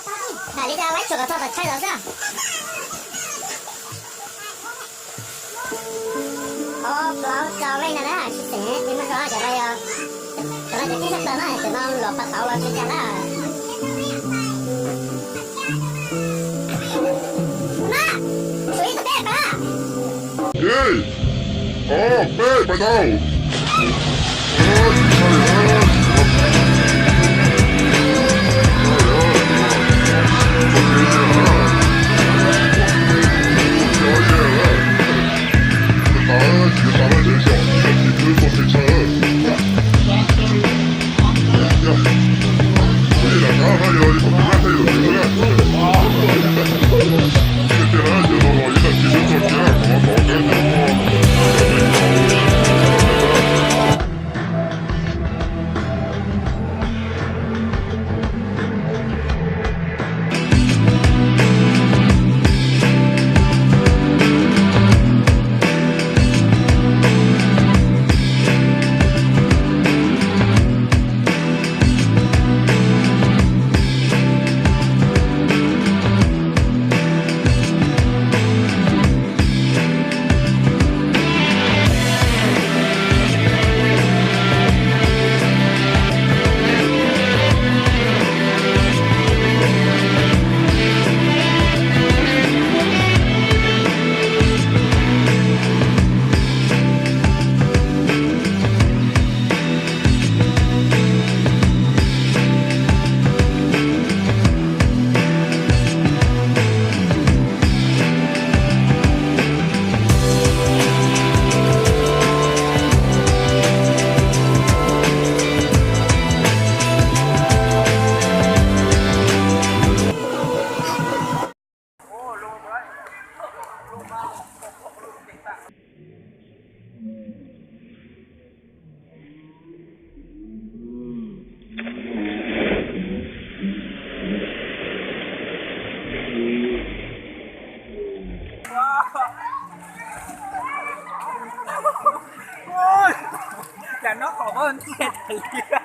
Hais li cas laib tsuas kom txog tom chaw zov xwb. Ob plaub rau leej no na, tsis xeem, tsis muaj zog cov no yog, cov no cov tib sab plaws na, cov no luam pas tauv los tsis cas na. Na, tshuav ib tug peb pas. Ib, ob, peb, pas tau. Cas noj qhov ntiag tas li.